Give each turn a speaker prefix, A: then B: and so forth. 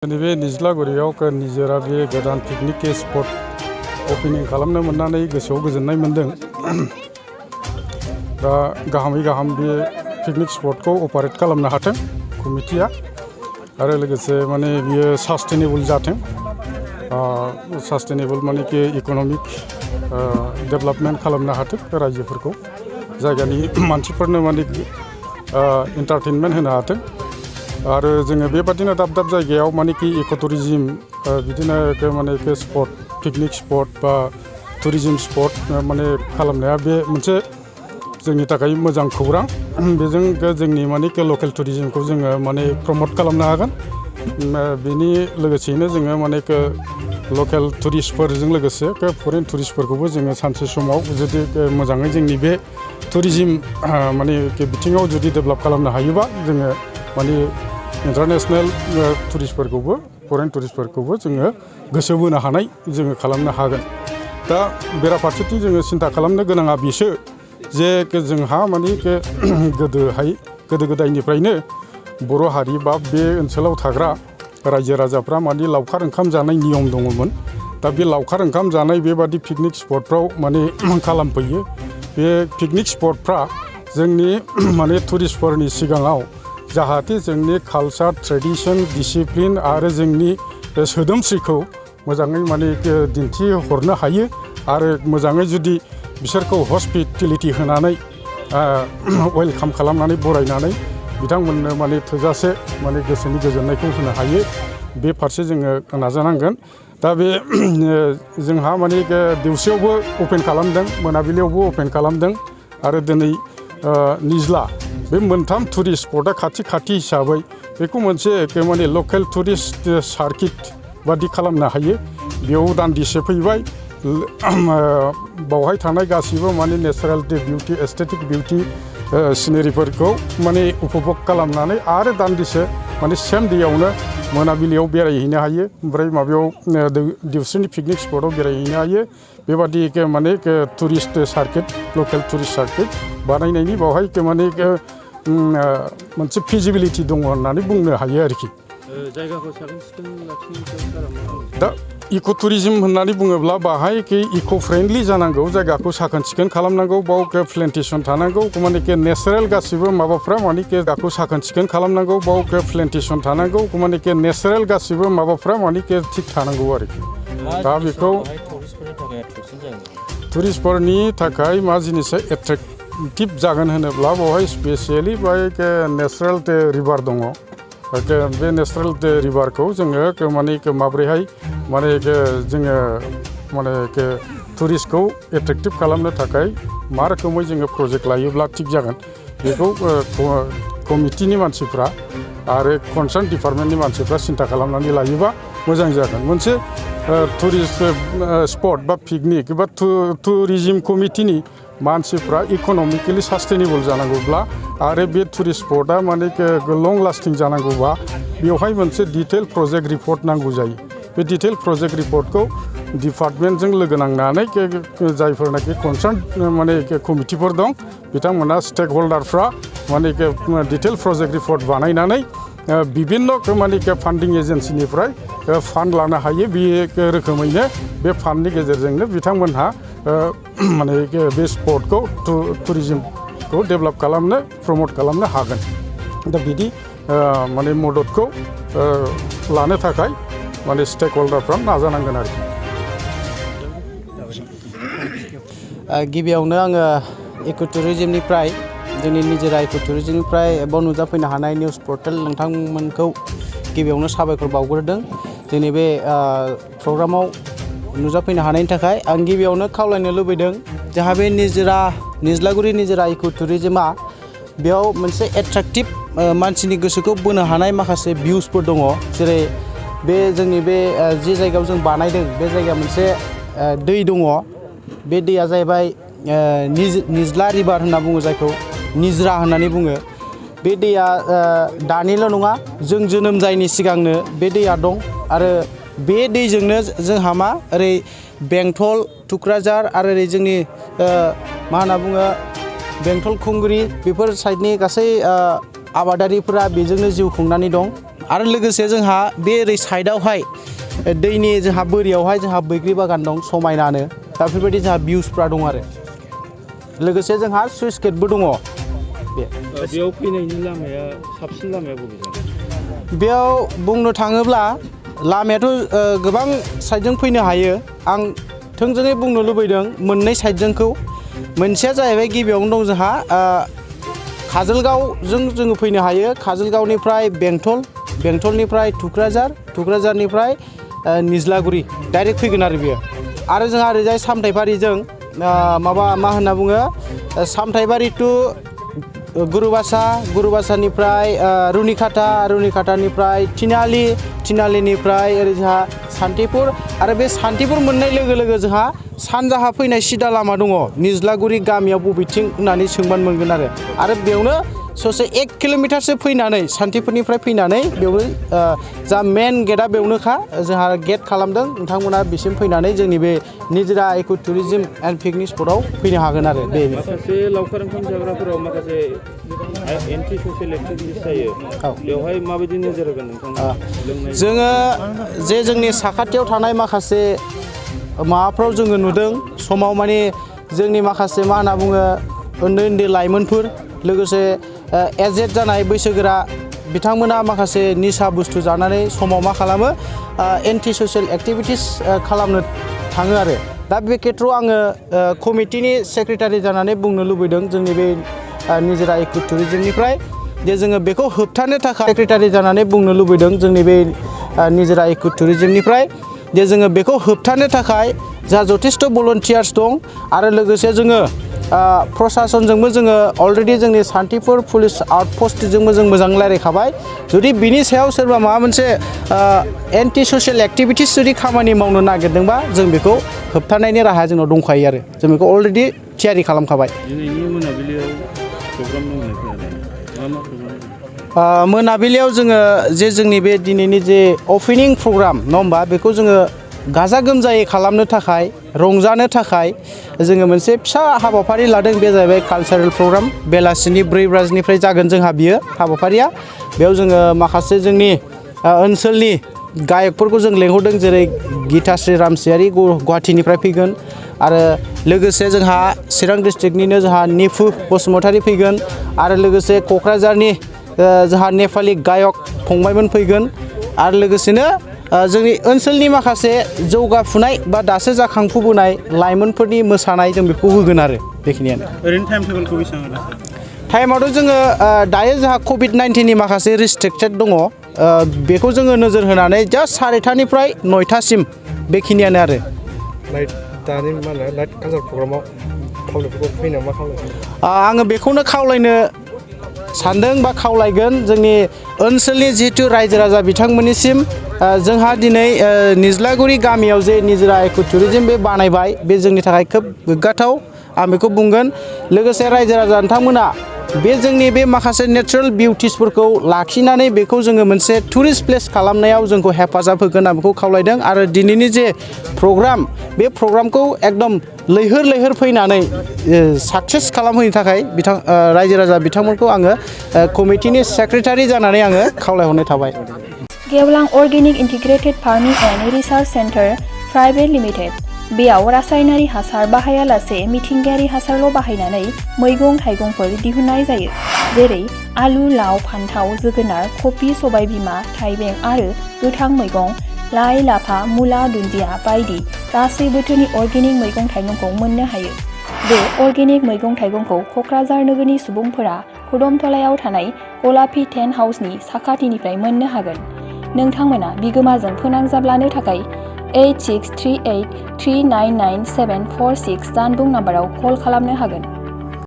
A: नैबे निज्लागुरियाव निजोरा बे गोदान पिकनिक स्पट ओपनिं खालामनो मोननानै गोसोआव गोजोननाय मोनदों। दा गाहामै गाहाम बे पिकनिक स्पटखौ अपारेट खालामनो हाथों कमिटिया आरो लोगोसे माने बियो सास्टेनेबल जाथों। सास्टेनेबल माने कि इकोनमिक डेभेलपमेन्ट खालामनो हाथों रायजोफोरखौ जायगानि मानसिफोरनो माने एन्टारटेनमेन्ट होनो हाथों। आरो जोङो बेबादिनो दाब दाब जायगायाव माने कि इक' टुरिजिम बिदिनो माने स्पट पिकनिक स्पट बा टुरिजिम स्पट माने खालामनाया बे मोनसे जोंनि थाखाय मोजां खौरां। बेजों जोंनि माने लकेल टुरिजिमखौ जोङो माने प्रमोट खालामनो हागोन। बेनि लोगोसेयैनो जोङो माने लकेल टुरिस्टफोरजों लोगोसे फरेन टुरिस्टफोरखौबो जोङो सानसे समाव जुदि मोजाङै जोंनि बे टुरिजिम माने बिथिङाव जुदि डेभेलप खालामनो हायोबा जोङो माने इन्टारनेशनेल टुरिस्टफोरखौबो फरेन टुरिस्टफोरखौबो जोङो गोसो बोनो हानाय जोङो खालामनो हागोन। दा बेराफारसेथिं जोङो सिन्था खालामनो गोनाङा बेसो जे जोंहा माने गोदो गोदायनिफ्रायनो बर' हारि बा बे ओनसोलाव थाग्रा रायजो राजाफ्रा माने लावखार ओंखाम जानाय नियम दङमोन। दा बे लावखार ओंखाम जानाय बेबादि पिकनिक स्पटफ्राव माने खालामफैयो। बे पिकनिक स्पटफ्रा जोंनि माने टुरिस्टफोरनि सिगाङाव जाहाथे जोंनि कालचार ट्रेडिशन डिसिप्लिन आरो जोंनि सोदोमस्रिखौ मोजाङै माने दिन्थिहरनो हायो आरो मोजाङै जुदि बिसोरखौ हस्पिटेलिटि होनानै वेलकाम खालामनानै बरायनानै बिथांमोननो माने थोजासे माने गोसोनि गोजोननायखौ होनो हायो। बे फारसे जोङो नाजानांगोन। दा बे जोंहा माने दिवसेयावबो अपेन खालामदों, मोनाबिलियावबो अपेन खालामदों आरो दिनै निज्ला बे मोनथाम टुरिस्ट स्पटआ खाथि हिसाबै बेखौ मोनसे माने लकेल टुरिस्ट सार्किट बादि खालामनो हायो। बेयाव दान्दिसे फैबाय बावहाय थानाय गासिबो माने नेचारेल बिउटि एस्थेटिक बिउटि सिनारिफोरखौ माने उपभग खालामनानै आरो दान्दिसे माने सेम दैयावनो मोनाबिलियाव बेरायहैनो हायो। ओमफ्राय माबायाव दिवसेनि पिकनिक स्पटआव बेरायहैनो हायो। बेबादि माने टुरिस्ट सार्किट लकेल टुरिस्ट सार्किट बानायनायनि बावहाय माने मोनसे फिजिबिलिटि दङ होननानै बुंनो हायो आरोखि।
B: जायगाखौ साखोन सिखोन लाखिनो
A: दा इक' टुरिजिम होननानै बुङोब्ला बाहाय इक' फ्रेन्डलि जानांगौ, जायगाखौ साखोन सिखोन खालामनांगौ, बाव प्लेन्टेसन थानांगौ, माने नेचारेल गासिबो माबाफ्रा माने जायगाखौ साखोन सिखोन खालामनांगौ, बाव प्लेन्टेसन थानांगौ, माने नेचारेल गासिबो माबाफ्रा माने थिग थानांगौ आरोखि। दा बेखौ टुरिस्टफोरनि थाखाय मा जिनिसा एट्रेक्टिभ जागोन होनोब्ला बेवहाय स्पेसियेलि नेचारेल रिभार दङ। बे नेचारेल रिभारखौ जोङो माने माब्रैहाय माने जोङो माने टुरिस्टखौ एट्रेक्टिभ खालामनो थाखाय मा रोखोमै जोङो प्रजेक्ट लायोब्ला थिग जागोन बेखौ कमिटिनि मानसिफ्रा आरो कनसार्न डिपार्टमेन्टनि मानसिफ्रा सिन्था खालामनानै लायोबा मोजां जागोन। मोनसे टुरिस्ट स्पट बा पिकनिक बा टुरिजिम कमिटिनि मानसिफ्रा इक'नमिकेलि सास्टेनेबल जानांगौब्ला आरो बे टुरिस्ट स्पटआ माने लं लास्टिं जानांगौबा बेवहाय मोनसे डिटेल प्रजेक्ट रिपर्ट नांगौ जायो। बे डिटेल प्रजेक्ट रिपर्टखौ डिपार्टमेन्टजों लोगो नांनानै जायफोरनाखि कनसार्न माने कमिटिफोर दं बिथांमोना स्टेक हल्डारफ्रा माने डिटेल प्रजेक्ट रिपर्ट बानायनानै बिभिन्न माने फान्डिं एजेन्सिनिफ्राय फान्ड लानो हायो। बे रोखोमैनो बे फान्डनि गेजेरजोंनो बिथांमोनहा माने बे स्पटखौ टुरिजिमखौ डेभेलप खालामनो प्रमोट खालामनो हागोन। दा बिदि माने मददखौ लानो थाखाय माने स्टेक हल्डारफ्रा नाजानांगोन आरोखि।
C: गिबियावनो आङो इक' टुरिजिमनिफ्राय जोंनि निजोरा इक' टुरिजिमनिफ्राय बाव नुजाफैनो हानाय निउस पर्टेल नोंथांमोनखौ गिबियावनो साबायखर बावग्रोदों जोंनि बे प्रग्रामाव नुजाफैनो हानायनि थाखाय। आं गिबियावनो खावलायनो लुबैदों जोंहा बे निज्लागुरि निजोरा इक' टुरिजिमा बेयाव मोनसे एट्रेक्टिभ मानसिनि गोसोखौ बोनो हानाय माखासे भिउसफोर दङ। जेरै बे जोंनि बे जि जायगायाव जों बानायदों बे जायगाया मोनसे दै दङ। बे दैया जाहैबाय निज्ला रिभार होनना बुङो, जायखौ निजरा होननानै बुङो। बे दैया दानिल' नङा, जों जोनोम जायैनि सिगांनो बे दैया दं आरो बे दैजोंनो जोंहा मा ओरै बेंटल टुक्राझार आरो ओरै जोंनि मा होनना बुङो बेंटल खुंगुरि बेफोर साइडनि गासै आबादारिफोरा बेजोंनो जिउ खुंनानै दं आरो लोगोसे जोंहा बे ओरै साइडआवहाय दैनि जोंहा बोरियावहाय जोंहा बैग्रि बागान दं समायनानो दा बेफोरबायदि जोंहा भिउसफ्रा दं आरो लोगोसे जोंहा सुइस गेटबो दङ
B: बेयाव फैनायनि लामाया साबसिन लामाया बबे
C: बेयाव बुंनो थाङोब्ला लामायाथ' गोबां साइडजों फैनो हायो आं थोंजोङै बुंनो लुबैदों मोननै साइडजोंखौ मोनसेया जाहैबाय गिबियावनो दं जोंहा काजलगावजों जोङो फैनो हायो काजलगावनिफ्राय बेंटलनिफ्राय टुक्राझारनिफ्राय निज्लागुरि डाइरेक्ट फैगोन आरो बेयो आरो जोंहा ओरैजाय सामथाइबारिजों मा होनना बुङो सामथाइबारि टु गुरुबासानिफ्राय रुनिखातानिफ्राय थिनालिनिफ्राय ओरै जोंहा सान्तिपुर आरो बे सान्तिपुर मोननाय लोगो लोगो जोंहा सानजाहा फैनाय सिदा लामा दङ निज्लागुरि गामियाव बबेथिं होननानै सोंबानो मोनगोन आरो बेयावनो ससे 1 किल'मिटारसो फैनानै सान्तिपुरनिफ्राय फैनानै बेयावनो जा मेन गेटआ बेयावनोखा जोंहा गेट खालामदों नोंथांमोना बिसिम फैनानै जोंनि बे निजरा इक' टुरिजम एन्ड पिकनिक स्पटआव फैनो हागोन आरो बे
B: माखासे लावखार ओंखाम जाग्राफोराव माखासे एन्टि ससियेल एक्टिभिटिस जायो बेवहाय माबायदि नोजोर होगोन नोंथाङा
C: जोङो जे जोंनि साखाथियाव थानाय माखासे माबाफ्राव जोङो नुदों समाव माने जोंनि माखासे मा होनना बुङो उन्दै लाइमोनफोर लोगोसे एजेड जानाय बैसोगोरा बिथांमोना माखासे निसा बुस्थु जानानै समाव मा खालामो एन्टि ससियेल एक्टिभिटिस खालामनो थाङो आरो दा बे खेत्रआव आङो कमिटिनि सेक्रेटारि जानानै बुंनो लुबैदों जोंनि बे निजरा इक' टुरिजमनिफ्राय जे जोङो बेखौ होबथानो थाखाय सेक्रेटारि जानानै बुंनो लुबैदों जोंनि बे निजरा इक' टुरिजमनिफ्राय जे जोङो बेखौ होबथानो थाखाय जा जथेस्थ' भलन्टियार्स दं आरो लोगोसे जोङो प्रसासनजोंबो जोङो अलरेडि जोंनि सान्तिपुर पुलिस आउटपस्टजोंबो जों मोजां रायज्लायखाबाय जुदि बिनि सायाव सोरबा माबा मोनसे एन्टि ससियेल एक्टिभिटिस जुदि खामानि मावनो नागिरदोंबा जों बेखौ होबथानायनि राहाया जोंनाव दंखायो आरो जों बेखौ अलरेडि थियारि खालामखाबाय
B: दिनैनि मोनाबिलियाव प्रग्राम
C: मोनाबिलियाव जोङो जे जोंनि बे दिनैनि जे अपेनिं प्रग्राम नङा होमबा बेखौ जोङो गाजा गोमजायै खालामनो थाखाय रंजानो थाखाय जोङो मोनसे फिसा हाबाफारि लादों बे जाहैबाय कालचारेल प्रग्राम बेलासिनि 4 बाजिनिफ्राय जागोन जोंहा बियो हाबाफारिया बेयाव जोङो माखासे जोंनि ओनसोलनि गायकफोरखौ जों लेंहरदों जेरै गिताश्री रामसियारि गुवाहाटीनिफ्राय फैगोन आरो लोगोसे जोंहा चिरां डिस्ट्रिक्टनिनो जोंहा निफु बसुमतारी फैगोन आरो लोगोसे क'क्राझारनि जोंहा नेपालि गायक फंबायमोन फैगोन आरो लोगोसेनो जोंनि ओनसोलनि माखासे जौगाफुनाय बा दासो जाखांफुबोनाय लाइमोनफोरनि मोसानाय जों बेखौ होगोन आरो बेखिनियानो
B: ओरैनो टाइम टेबोलखौ बेसेबां होनो
C: टाइमावथ' जोङो दायो जोंहा COVID-19नि माखासे रिस्ट्रिक्टेड दङ बेखौ जोङो नोजोर होनानै जास्ट 8:30निफ्राय 9:00सिम बेखिनियानो आरो
D: दानि मा होनो लाइट कालचार प्रग्रामाव पाब्लिकफोरखौ फैनायाव मा खालामो
C: आङो बेखौनो खावलायनो सानदों बा खावलायगोन जोंनि ओनसोलनि जिहेतु रायजो राजा बिथांमोननिसिम जोंहा दिनै निज्लागुरि गामियाव जे निजरा इक' टुरिजम बे बानायबाय बे जोंनि थाखाय खोब गोग्गाथाव आं बेखौ बुंगोन लोगोसे रायजो राजा नोंथांमोना बे जोंनि बे माखासे नेचारेल बिउटिसफोरखौ लाखिनानै बेखौ जोङो मोनसे टुरिस्ट प्लेस खालामनायाव जोंखौ हेफाजाब होगोन आं बेखौ खावलायदों आरो दिनैनि जे प्रग्राम बे प्रग्रामखौ एकदम लैहोर फैनानै साक्सेस खालामहोनो थाखाय रायजो राजा बिथांमोनखौ आङो कमिटिनि सेक्रेटारि जानानै आङो खावलायहरनाय थाबाय
E: गेवलां organic integrated farming and research centre private limited बेयाव रासायनारि हासार बाहायालासे मिथिंगायारि हासारल' बाहायनानै मैगं थाइगंफोर दिहुननाय जायो जेरै आलु लाव फान्थाव जोगोनार कफि सबायबिमा थाइबें आरो गोथां मैगं लाइ लाफा मुला दुन्दिया बायदि गासै बोथोरनि अर्गेनिक मैगं थाइगंखौ मोननो हायो बे अर्गेनिक मैगं थाइगंखौ क'क्राझार नोगोरनि सुबुंफोरा खुदमथलायाव थानाय गलापी टेन्ट हाउसनि साखाथिनिफ्राय मोननो हागोन नोंथांमोना बिगोमाजों फोनांजाबलानो थाखाय 8638399746 जानबुं नाम्बाराव कल खालामनो हागोन।